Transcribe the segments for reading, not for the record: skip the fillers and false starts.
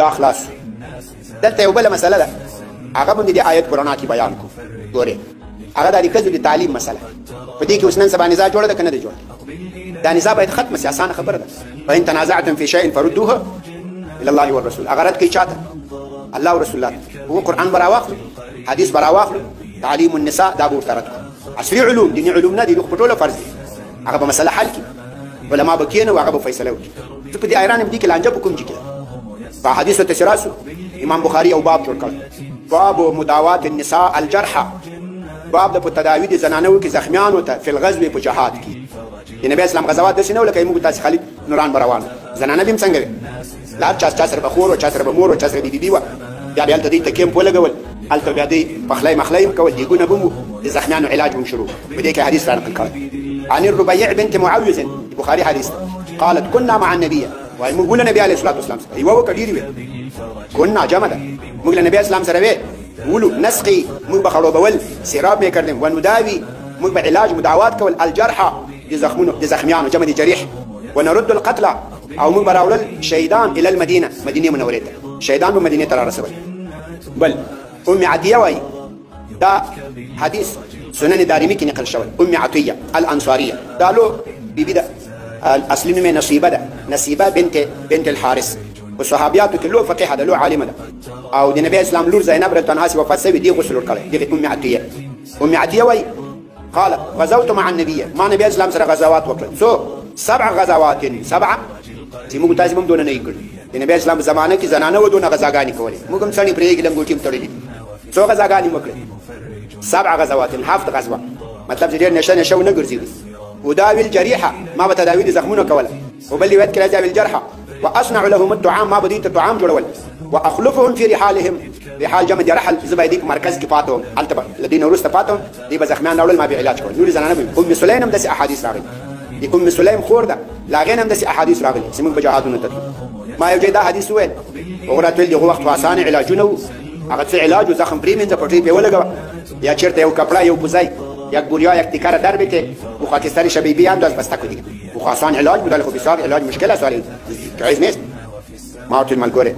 دا خلاص. دلته یو بله مسله ده، هغه به د آیت په رڼا کې بیان کړو. ګورې هغه د ښځو د تعلیم مسله. په دې کې اوس نن سبا نزاع جوړه ده که نه ده جوړه؟ دا نزاع باید ختمه سي، اسانه خبره ده. فإن تنازعتم في شيء فردوه إلى الله والرسول. هغه رد کوي چاته؟ الله ورسول الله. هو قرآن به راواخلو، حدیث به راواخلو، تعلیم النساء دا به ورته رد کړو. عصري علوم، دیني علوم نه دي، خو په ټوله فرض دي. هغه به مسله حل کړي، علما به کښېنه او هغه به فیصله وکړي. زه په دې حیران یم، دې کې لانجه په کوم ځای کې ده؟ په احادیثو ته چې راسو، امام بخاري یو باب جوړ کړ، باب مداوات النساء الجرحى، باب د په تداوي د زنانو کې زخمیانو ته فی الغزو په جهاد کې. د نبي اسلام غزوات داسې نه وو لکه موږ تاسې خالي نوران به روان، زنانه به هم څنګه وې؟ له هر چا سره به خور وه، چا سره به مور وه، چا سره به بیبي وه. بیا به هلته دوی ته کیمپ ولګول، هلته بیا دوی پخلی مخلی هم کول، دیګونه به هم وو، د زخمیانو علاج به هم شروع. په دې کې حدیث را نقل کړی عن الربيع بنت معوذ، بخاري حدیث، قالت كنا مع النبي، وایي موږ له نبي علیه الصلاة والسلام سره، یوه وکړه ډېرې وې، كنا جمع ده، موږ له نبي اسلام سره وې، ولو نسقي، موږ به خړوبول، سراب مې کړم، ونداوي، موږ به علاج مداوات کول، الجرحى د زخمونو، د زخمیانو جمع د جریح، ونرد القتل، او موږ به راوړل شهیدان الى المدینه، مدینې منورې ته، شهیدان به مدینې ته را رسول. بل ام عطیه وایي، دا حدیث سنن دارمي کې نقل شوی. ام عطیه الانصاریه، دا لو بیبي ده، اصلي نوم یې نصیبه ده، نصیبه بنت الحارث، په صحابیاتو کې لو فقیحه ده، لو عالمه ده. او د نبي اسلام لور زینب رضی الله عنها چې وفات سوې، دې غسل ورکړی دغې ام عطیه. ام عطیه وایي قال غزوت مع النبي، ما نبي اسلام سره غزوات وکړل، څو سبع غزوات، سبعه چې موږ تاسې هم دونه نه یې کړي. د نبي اسلام په زمانه کې زنانه و دونه غزاګانې کولې، موږ هم څڼې پرېږي لنګوټې هم تړلي دي. څو غزاګانې مو وکړې؟ سبع غزوات، هفت غزوه، مطلب چې ډېر نشه نشه ونه ګرځېږي. وداوي الجريحة، ما به تداوي د زخمونو کوله. وبل روايت کې راځي الجرحى واصنع لهم الطعام، ما به دوی ته طعام جوړول، واخلفهم في رحالهم، رحال جمع د رحل، زه به دوی په مرکز کې پاتې وم، هلته به له دوی نه وروسته پاتې وم، دوی به زخمیان راوړل، ما به علاج کول. نورې زنانه به ام سلیم هم داسې احادیث راغلي، د ام سلیم خور ده، له هغې نه هم داسې احادیث راغلي چې موږ به جهادونو ته تلو. ما یو ځای دا حدیث وویل، هغه راته ویل دغه وخت خو اسانه علاجونه وو، هغه څه علاج و، زخم پرېمینځه، پټۍ پرې ولګوه، یا چېرته یو کپړه یو پوزی یک بوریا یک تیکر در بته و خاکستر شبیبی انداز بسته کو دیگه، و آسان علاج بود، خو بسیار علاج مشکل است، ولی جایز نیست. ما ورته ملګری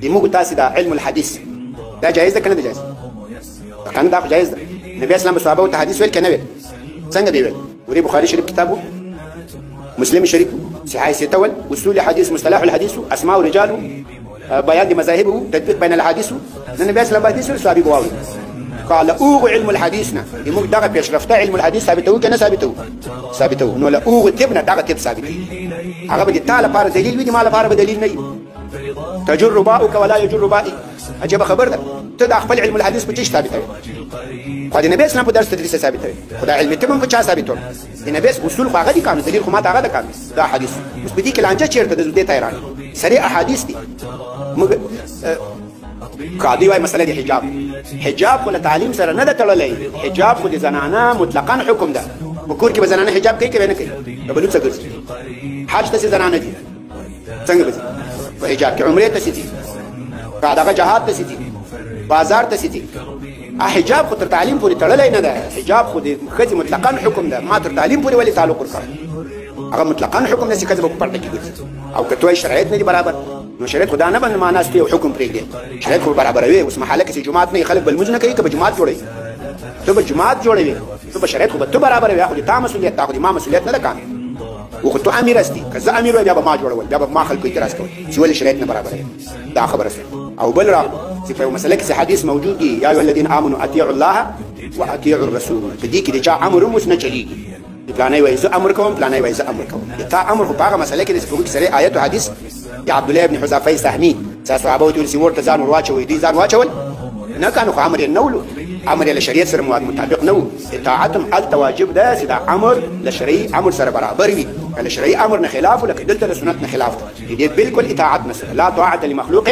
د موږ تاسې دا علم الحدیث دا جایز ده که نه ده جایز؟ کنه دا خو جایز ده. نبی اسلام به صحابه ته حدیث ویل که نه ویل؟ څنګه به ویل؟ ورې بخاري شریف کتاب و، مسلم شریف، صحاح سته ول، اصول حدیث، مصطلح الحدیث، اسماء رجال، بیان د مذاهب، تطبیق بین الحدیث. نن نبی اسلام حدیث ویل، صحابي به واوري. قال اوغ علم الحديث نه موږ دغه پیشرفته علم الحديث ثابتو که نه ثابتو؟ ثابتو. نو له اوغ طب نه دغه طب ثابتوي، هغه به د تا لپاره دلیل وي، د ما لپاره به دلیل نه وي. تجر باؤک ولا يجر بائي، عجبه خبر ده. ته دا خپل علم الحديث په څه ثابتوي؟ خو د نبي اسلام په درس تدریس ثابتوي، خو دا علم طب هم په چا ثابتو؟ د نبي اصول خو هغه دي کانو، دلیل خو ما ته هغه ده کانو دا حدیث. اوس په دې کې لانجه چېرته ده؟ دې ته حیران سرې احادیث دي. موږ قاضي وايي مسله د حجاب، حجاب خو له تعلیم سره نه ده تړلی، حجاب خو د زنانه مطلقا حکم ده. په کور کې به زنانه حجاب کوي که به نه کوي؟ که به لوڅه ګرځي؟ حج ته څه زنانه دي څنګه به ځي په حجاب کې؟ عمرې ته څه ځي؟ که دغه جهاد ته څه ځي؟ بازار ته څه ځي؟ حجاب خو تر تعلیم پورې تړلی نه ده، حجاب خو د ښځې مطلقا حکم ده. ما تر تعلیم پورې ولې تعلق ورکړی؟ هغه مطلقا حکم ده چې ښځه به په پرده کې ګرځي. او که ته وایې شرایط نه دي برابر، نو شریعت خو دا نه باندې معنا ستې یو حکم پرېږدي، شریعت خو برابروي. اوس محله کې چې جومات نه خلک به لمونځ نه کوي که به جومات جوړوي؟ ته به جومات جوړوي، ته به شریعت خو به ته برابروي، خو د تا مسؤلیت دا خو د ما مسؤلیت نه ده کانه. و خو ته امیر استي، که زه امیر وای بیا به ما جوړول، بیا به ما خلکو اعتراض کول چې ولې شریعت نه برابروي. دا خبره سره. او بل را چې په یو مسله کې حدیث موجود دی، یا ایها الذین آمنوا اطیعوا الله واطیعوا الرسول، په دې کې د چا امر هم اوس نه چلېږي. پلانې وایي زه امر کوم، پلانې وایي زه امر کوم. د تا امر خو په هغه مسله کې دی چې په هغو کې سړی آیت او حدیث د عبدالله بن حذافه سهمي چې صحابه ورته ویل چې ورته ځان ورواچوئ، دوی ځان واچول نه کانو، خو امر یې نه ولو، امر یې له شریعت سره مطابق نه و. اطاعت هم هلته واجب ده چې دا امر له شرعي امر سره برابر وي، که له شرعي امر نه خلاف لکه دلته له سنت نه خلاف ده، د دې بالکل اطاعت نه سره. لا طاعة لمخلوق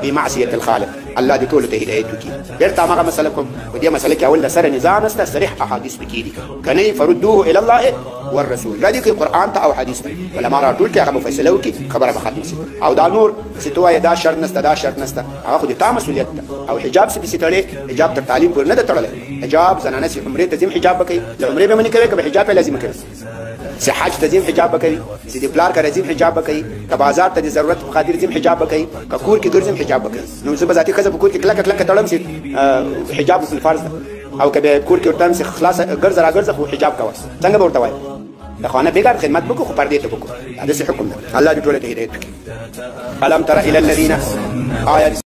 بمعصية الخالق. الله دې ټولو ته هدایت وکړي. بېرته هماغه مسله کوم، په دې مسله کې اول له سره نزاع نشته، صریح احادیث پکې دي، که نه فردوه الی الله والرسول، را دي کوي قرآن ته او حدیث ته، علما راټول کړي، هغه به فیصله وکړي، خبره به ختمه شي. او دا نور چې ته وایې دا شرط نشته دا شرط نشته، هغه خو د تا مسؤلیت ده. او حجاب څه پسې تړې؟ حجاب تر تعلیم پورې نه ده تړلی. حجاب زنانه چې عمرې ته ځي حجاب به کوي، له عمرې به منې کوي که به حجاب یې لازمه کوي؟ چې حج ته ځم حجاب به کوي، چې د پلار کره ځم حجاب به کوي، که بازار ته د ضرورت په خاطر ځم حجاب به کوي، که کور کې ګرځم حجاب به کوي. نو زه به ذاتي ښځه په کور کې کلکه کلکه تړم چې حجاب فرض ده، او که بیا کور کې ورته چې خلاصه ګرځه راګرځه خو حجاب کوه، څنګه به ورته وایم؟ د خانه بېګار خدمت وکړو خو پردې ته وکړو. دا داسې حکم ده. الله دې ټولو ته هدایت وکړي. الم تر الی الذین آیات